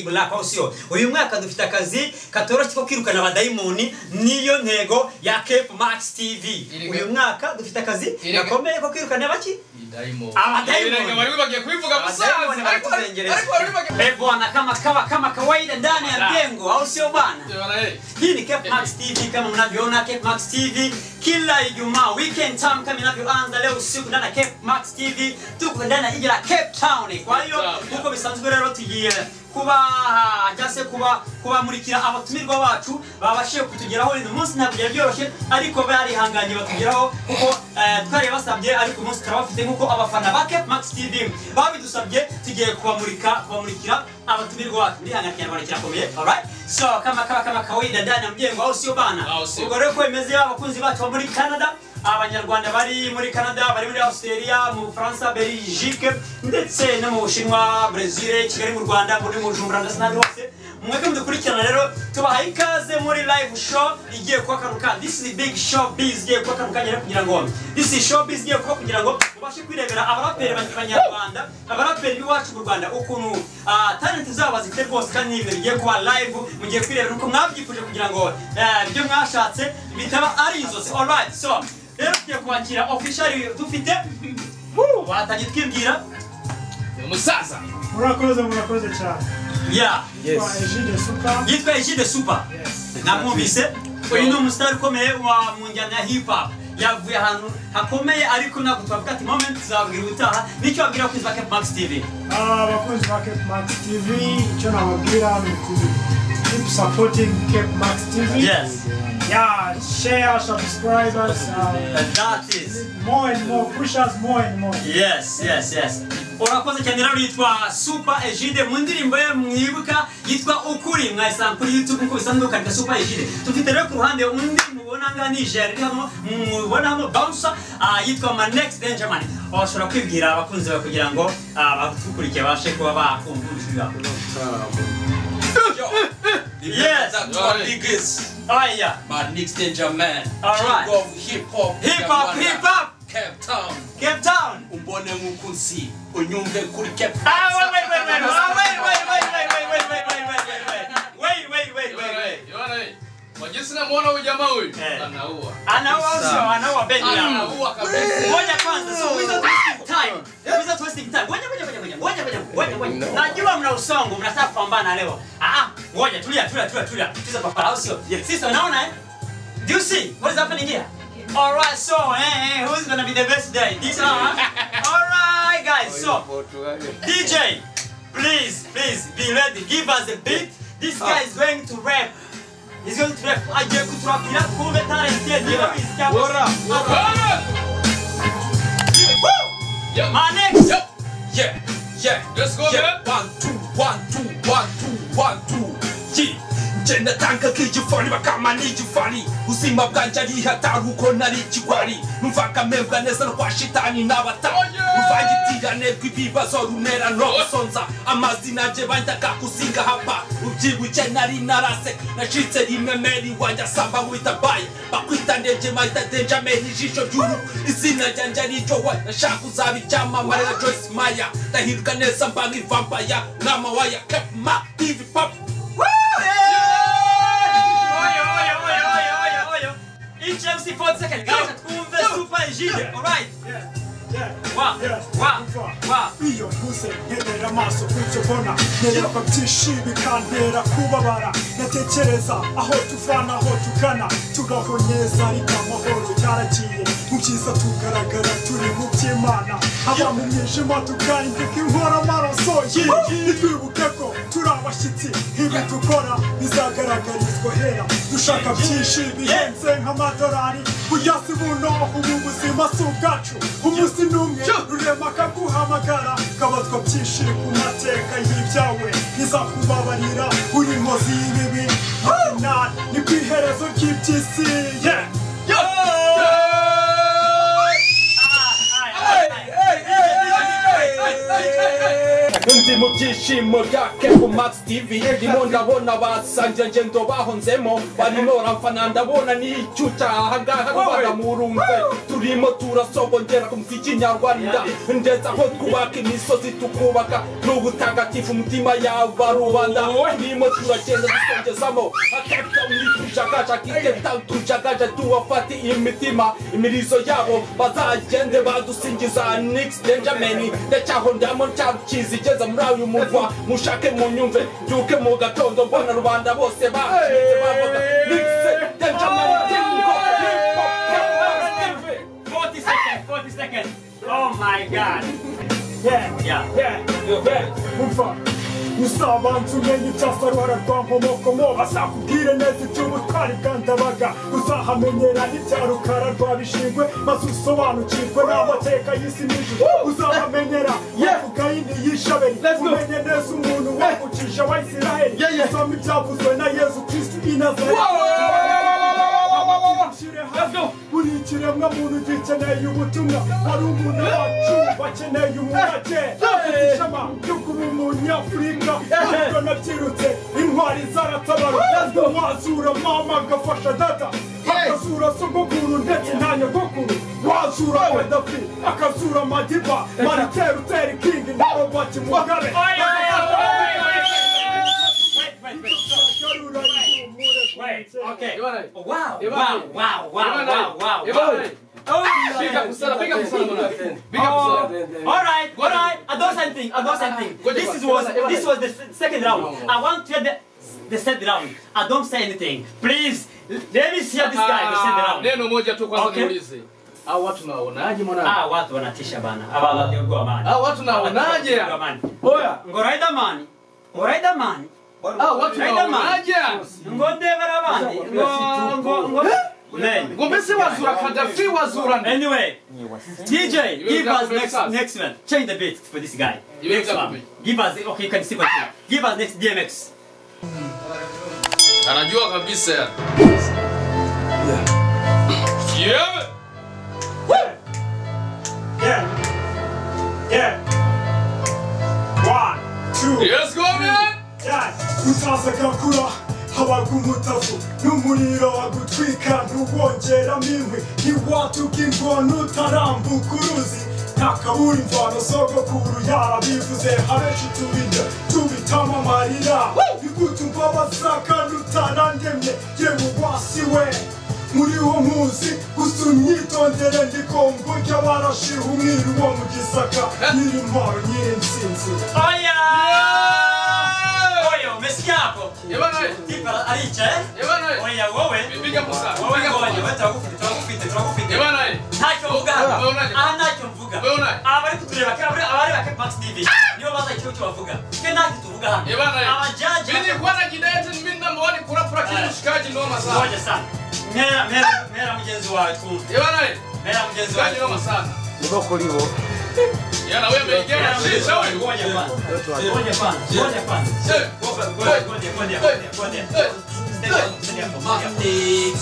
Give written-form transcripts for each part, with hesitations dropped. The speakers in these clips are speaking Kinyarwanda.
Black, aho sio? Uyu mwaka dufite akazi katoroshye ko kwirukana abadayimoni, niyo ntego ya Cape Max TV. Uyu mwaka dufite akazi gakomeye ko kwirukana abaki? Abadayimoni. Wari wibagiye kubivuga musaza. Ariko eh bwana, kama kawaida ndani ya mjengo, au sio bwana? Hii ni Cape Max TV kama mnavyoona. Cape Max TV kila Ijumaa weekend time kama inavyoanza leo usiku ndani ya Cape Max TV, tuko ndani ya jiji la Cape Town. Kwa hiyo huko bisanzwe rero tugiye kuba cyase kuba kubamurikira abatumirwa bacu babashije kutugeraho uyu munsi. Ntabwo byari byoroshye ariko barihanganye batugeraho kuko twari basabye, ariko umunsi turabafite nkuko abafana ba Cape Max TV babidusabye. Tugiye kubamurikira abatumirwa bacu. Ndihangana Kinyarwanda kirakomeye. Alright, so kama kawaida ndani ya mjengo, au sio bana? Ubwo rero ko bimeze, abakunzi bacu muri Canada, abanyarwanda bari muri Canada, bari muri Australia, mu Bufaransa, Belgique ndetse no mu Bushinwa, Brazil, Kigali mu Rwanda, muri Bujumbura ndetse n'ahandi hose, mwebwe mudukurikirana rero tubahaye ikaze muri live show igiye kuba kano kanya. This is big show biz igiye kuba kano kanya kugira ngo this is show biz igiye kuba kugira ngo ubashe kwirebera abaraperi b'abanyarwanda, abaraperi b'iwacu mu Rwanda ukuntu talent zabo bazifite rwose, kandi ni ibintu bigiye kuba live, mugiye kwirebera uko mwabyifuje kugira ngo ibyo mwashatse bitaba ari inzozi. Alright, so rero tugiye kwakira officially dufite batangiye twibwira umusaza. Murakoze cyane. Yeah. Yes. Egide Super. Yitwa Egide Super. Yes. Namwumvise. Uyu ni umustar ukomeye wa mu njyana ya hip hop. Yavuye ahantu hakomeye ariko ntabwo twavuga ati moment tuzabwira ubutaha. Nicyo wabwira abakunzi ba Cape Max TV? Abakunzi ba Cape Max TV, icyo nababwira ni keep supporting Cape Max TV. Yes. Yeah, share, subscribe us. That is more and more, push us more and more. Yes, yes, yes. Urakoze cyane rero. Yitwa Super Egide mu ndirimbo ye mwibuka yitwa Ukuri, mwayisanga kuri YouTube nkuko bisanzwe ukandika Super Egide. Dufite rero ku ruhande undi mubona ngaha ni Jerry hano, mubona hano bouncer yitwa Manex Dangerman. Washobora kwibwira abakunzi bawe kugira ngo abatukurikiye babashe kuba bakumva ijwi ryawe. Yes, niggas. Oh yeah. My Nick Danger Man. All right. King of hip hop. Hip hop, hip hop. Cape Town. Cape Town. Umbone nkukunsi. Unyumve kuri Cape. Ah, wait, wait, wait, wait. Ah, wait, wait, wait, wait, wait, wait, wait, wait, wait, wait. Wait, wait, wait, wait, wait. Wajisi na muona huyu jamaa huyu. Anaua. Anaua sio, anaua bendi. Anaua kabisa. Ngoja kwanza, so without wasting time. Without wasting time. Ngoja ngoja ngoja ngoja ngoja ngoja ngoja. Najua mna usongo, mnataka kupambana leo. Ah, ngoja tulia tulia tulia tulia. Tuliza papa, au sio? Sisi unaona eh? Do you see what is happening here? All right, so hey, who's going to be the best today? This one. All right, guys. So DJ, please, please be ready. Give us a beat. This guy is going to rap. He's going to rap. Agiye kuturapira kumbe talent ye niba bizi cyangwa se. Woo! My next. Yeah, yeah. Let's go, man. 1 2 1 2 1 2 1 2. Yeah. Njye natanga nk'igifani bakama n'igifani, ubuzima bwanjye ari hatari uko nari ikigwari, numvaga mpembwa neza rwa shitani n'abatari, uvangitirane rw'ibibazo runera no gusonza, amazina yanjye banjyaga kuzinga hapa, ubyibushye nari naraseka, nacitse rimwe meri wanjye asamba nkwita bayi, bakwita ndege mayita Benjamin ijisho ry'uruhu, izina ryanjye ari ryo wa, nashaka uzaba icyamamare na Joyce Maya, ndahirwa neza mba nk'ivampaya, nk'amawaya Cape Max TV pop. Each MC 40 seconds. Guys, twumve Super Egide. All right. Yeah. Yeah. Wa, wa, wa. Iyo ntuse nterera amaso kubyo mbona, ntererwa byinshi bikantera kubabara, natekereza aho tuva n'aho tugana, tubaho neza ariko amahoro yaragiye, mu byiza tugaragara turi mu by'Imana, haba mu mwijima tugahinduka inkoramaraso, ntitwibuke ko turi abashyitsi, ibi dukora bizagaragarizwa hera, dushaka byinshi bihenze nk'amadolari, burya si buno ubu buzima si ubwacu, umunsi n'umwe rurema akaguhamagara, kabatwa byinshi ku mateka y'ibyawe, ntizakubabarira uri inkozi y'ibibi, ni ku iherezo ry'iby'isi. Yeah. Ndi mu byishimo bya Cape Max TV, ndimo ndabona basangira ngendo bahonzemo, barimo baramfana ndabona n'icyuca ahangaha rubanda murumve. Turimo turasogongera ku muziki nyarwanda. Ndetse aho twubaka imisozi tukubaka n'ubutagatifu umutima y'abarubanda. Turimo turagenda dusongezamo Cape Town tujagaja, Cape Town tujagaja, tuwafate imitima imirizo yabo bazagende badusingiza. Nix Benjamin ndacyaho ndamo nshakizigeza muri uyu murwa, mushake munyumve mbyuke mu gatondo mbona rubanda bose bacitse bavuga Nix Benjamin Tingo Hip Hop TV. 40 seconds, 40 seconds. Oh my God. Yeah, Yeah. yeah, yeah. Umva uzabanza umenye ibyasarura rwa nkomokomo, bazakubwire neza iby'ubutwari bwa Ndabaga, uzahamenyera n'ibya Rukara rwa Bishingwe, maze usobanukirwe n'amateka y'isi n'ijuru. Uzahamenyera bavuga yindi y'ishaberi, umenye neza umuntu wavukije Abayisiraheli, usome ibyavuzwe na Yezu Kristu i Nazareti. Buri kiremwa muntu gikeneye ubutumwa, barumuna bacu bakeneye umurage, afite ishema ryo kuba umunyafurika. Ariko nabyirutse intwari zaratabarutse, wazura mama agafasha data, akazura sogokuru ndetse na nyogokuru, wazura Gaddafi akazura Madiba, Martin Luther King na Robert Mugabe. Wait, wait, wait. Wait, okay. Wow, wow, wow, wow, wow, wow, wow. Piga kusala, piga kusala mwanangu. Piga kusala. All right, all right. I do something. I do something. This was the second round. I want to hear the third round. I don't say anything. Please, let me hear this guy the third round. Neno moja tu kwanza Okay. niulize. Hao watu nawaonaje mwanangu? Ah, watu wanatisha bana. Hawa watu amani. Hao watu nawaonaje? Oya, ngo Riderman. Ngo Riderman. Hao watu nawaonaje? Ngo Devarabandi. Ngo Man. Ngombe si wazura Gaddafi wazura. Anyway, DJ, give us next one. Change the beat for this guy. Next one. Give us, okay, you can see what. Give us next DMX. Anajua kabisa ya. Yeah. Yeah. Yeah. 1, 2. Let's go, man. Yeah. Utaza gakura habaga umutavu n'umuriro wagutwika ntuwongeramo inkwi, ntiwatuka ingona utarambuka uruzi, nta kabura imvano sogokuru yarabivuze, abenshi tubirya tubitamo amarira, nigute umbabaza kandi utarandemye, yewe wasi we muriho nkuzi, gusa unyitondere ndi Kongo ry'abarashiha umwiru wo mu Gisaka, nyiri intwaro nyiri intsinzi. Oya! Oya, umesikia hapo? Tipa alicha eh? Oya wewe. Piga kusala. Wewe ngoja, wewe turakufite, turakufite. Ntacyo mvuga hano. Aha ntacyo mvuga. Abari kutureba, abari ba Cape Max TV. Nibo baza icyo bavuga. Twe ntacyo tuvuga hano. Abajaji. Mimi nilikuwa najidai eti mimi namba 1 kurapura kile mshikaji noma sana. Ngoja sana. Mera mera mera mugenzi wawe twumve. Mera mugenzi wawe noma sana. Niko kulibo. Yana wewe umeingia na shisha wewe. Ngoja kwanza. Ngoja kwanza. Ngoja kwanza. Ngoja ngoja ngoja ngoja. Manix,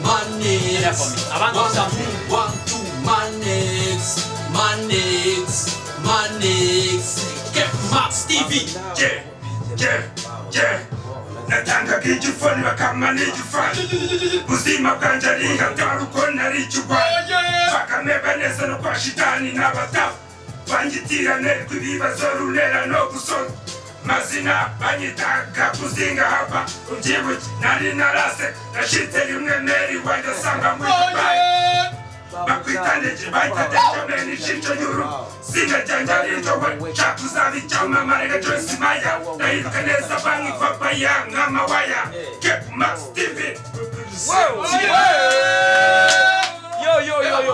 Manix, Abantu 1 2 1 2 Manix, Manix, Manix, Cape Max TV. Yeah, yeah, yeah. Natanga igifani bakama n'igifani, ubuzima bwanjye ari hatari uko nari ikigwari, bakameba neza no kwa shitani n'abatafu, banyitirane rw'ibibazo runera no gusonza, mazina banyitaga kuzinga hapa, ubyibushye nari narase, nashitse rimwe meri wanjye asanga muri Dubai, bakwitandije bahita Benjamin ishinjo y'uru, zina ryanjye ariryo we, nshaka uzaba icyamamare nka Joyce Maya, ndahiruka neza banki papaya nk'amawaya, Cape Max TV. Yo yo yo yo.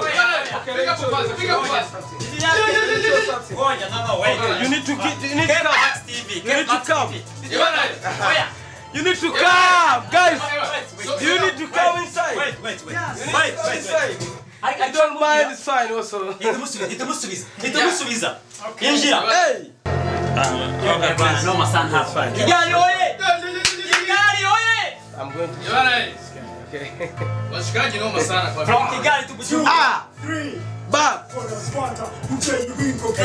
Piga kwanza, piga kwanza. Ngoja, no no wait. You need to get, you need to Cape come. Max TV. You need to come. Oya. You need to come, guys. Wait, You need to come inside. Wait, wait, wait. You need Wait, to come wait, wait. inside. I don't mind, it's fine also. Itamusubiza, itamusubiza. Injira. Hey. Okay, bwana, noma sana hapa. Kigali oye! Kigali oye! I'm going to. Okay. Washikaji noma sana kwa. From Kigali to Bujumbura. Ah, 3 bam. Rwanda, umubyeyi w'ingoga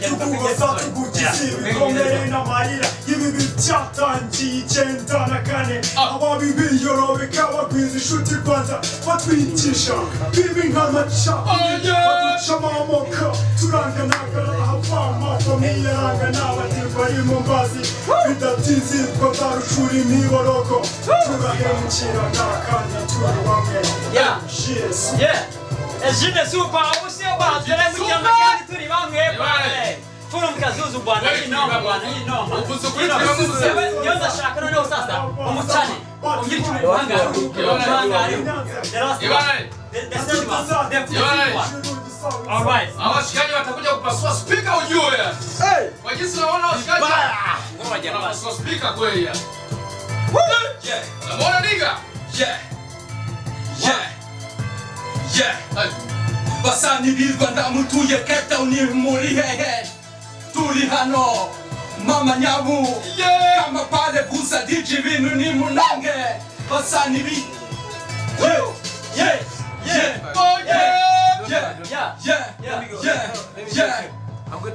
tuguhoza tugukiza ibikomere n'amarira. Ibibi byatangiye 94 ababi biyorobeka bagwiza inshuti Rwanda batwigisha bibi nk'amacakubiri baducamo amoko turanganagara ahava amafamiye arangana abadirwa ari mu mbazi bidatinze rwanda rucura imiborogo turahemukirana kandi turi bamwe. Yeah. Yes. Yeah. Jine super, usio bwana, turahemukirana kandi turi bamwe bwana. Furu mkazuzu bwana, hii noma bwana, hii noma. Ndio ndashaka noneho sasa umucane. Ugira icyo umuhanga. The last one. The third one. The fourth one. All right. Washikaji watakuja kupasua speaker ujue. Hey! Kwa jinsi unaona washikaji. Ngoja Wanapasua speaker kweli ya. Yeah. Unaona nigga? Yeah. Yeah. Yeah. Basani b'i Rwanda mutuye Cape Town muri hehe turi hano mama nyabu Yeah. kama pale gusa DJ ibintu ni munange basani bi Yeah. Yeah. Yeah. Oh yeah. Yeah. Yeah. Yeah. Yeah. Yeah. Yeah.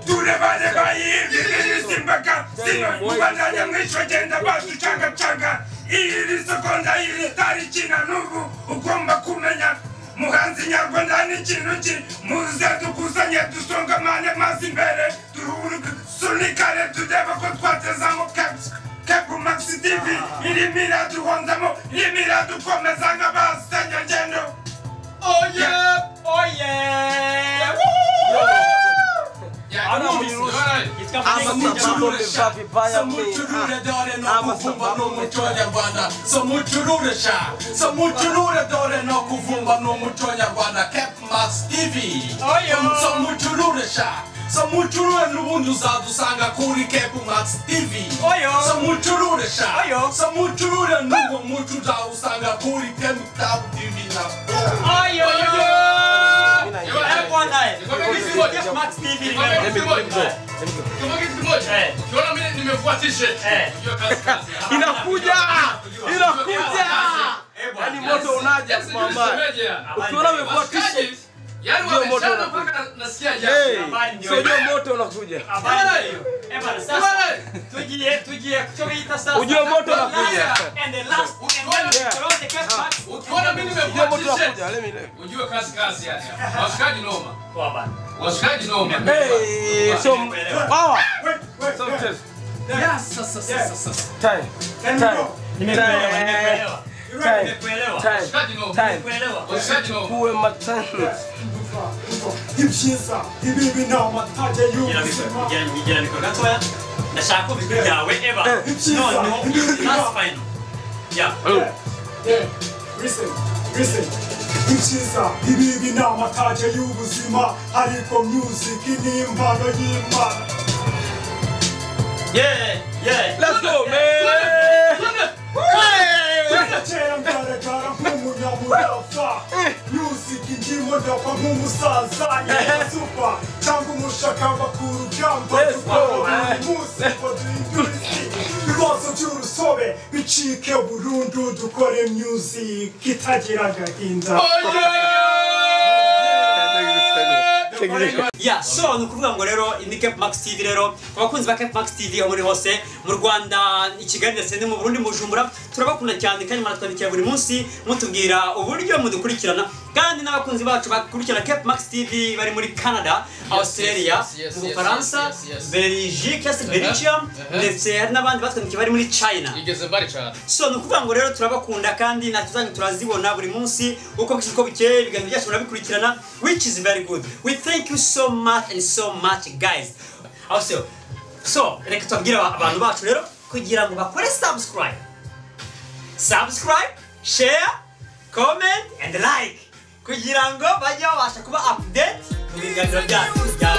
Turebane bayibirizimbaka zino mubandanya mwisho genda baducangacanga iri sekonda iri tariki na n'ubu ugomba kumenya muhanzi nyarwanda ni ikintu ki muze dukusanye dusongamane mazi imbere dusunikane turebe ko twatezamo Cape Max TV irimo iraduhonzamo irimo iradukomeza nk'abasanyagendo. Oh yeah. Oh yeah. Yeah. Yitwa Somucurure sha, somucurure dore no kuvumba n'umuco nyarwanda. Somucurure sha, somucurure dore no kuvumba n'umuco nyarwanda. Cape Max TV. Oyo. Somucurure sha, somucurure n'ubundi uzadusanga kuri Cape Max TV. Oyo. Somucurure sha, Oyo. somucurure n'uwo muco uzawusanga kuri Cape Town TV na. Oyo. Eh bwana. This is Max TV. Kama kitu kimoja. Ukiona mimi nimevua t-shirt. Ujue kazi kazi. Inakuja! Inakuja! Yaani moto unaja mama. Ukiona umevua t-shirt, Yaani ndio moto wamechana unakuja. mpaka nasikia Hey, jasho. sio jua moto unakuja. Habari hiyo. Eh bwana sasa tugiye kucyo bita sasa. Ujue moto unakuja. And the last and then throw the Cape Max. Ukiona mimi Ujue nimevua moto t-shirt, unakuja. Let me let. ujue kazi kazi yani. Washikaji noma. Kwa bana. Washikaji noma. Hey, so power. Wait, wait, So yeah. mchezo. Yes, sasa sasa sasa. Time. Can we Time. go? Nimekuelewa, nimekuelewa. You ready? Nimekuelewa. Time. Washikaji noma. Time. Nimekuelewa. Washikaji noma. Kuwe matano. Ibyiza ibibi ni amatage y'ubuzima. Gira mikoro gatoya. Ndashaka kumva ijwi ryawe Eva. Noneho last final. Yeah. Yeah. Listen, listen. Ibyiza ibibi ni amatage y'ubuzima ariko music ni impano y'Imana. Yeah, yeah. Let's go, man. Kera ngaragara nk'umunyamurava music ndimo ndapfa nk'umusaza super cyangwa umushakamba ku rugamba Let's go, dukora man. buri munsi ngo duhindure isi ibibazo by'urusobe bicike burundu dukore music itagira agahinda. Oh yeah. Yeah, so ni ukuvuga ngo rero ni Cape Max TV rero ku bakunzi ba Cape Max TV aho muri hose mu Rwanda i Kigali ndetse no mu Burundi mu Bujumbura turabakunda cyane kandi muratwandikira buri munsi mutubwira uburyo mudukurikirana kandi n'abakunzi bacu bakurikirana Cape Max TV bari muri Canada, Australia, yes, mu yes, Bufaransa, yes. Belgique, se Belgium ndetse hari n'abandi batwandikiye bari muri China. Igeze mbali cyane. So ni ukuvuga ngo rero turabakunda kandi natwe zanyu turazibona buri munsi uko bwije uko bukeye ibiganiro byacu murabikurikirana, which is very good. We thank you so much and so much, guys. Also so reka tubabwire abantu bacu rero kugira ngo bakore subscribe, share, comment and like kugira ngo bajye babasha kuba update mu biganiro byacu bya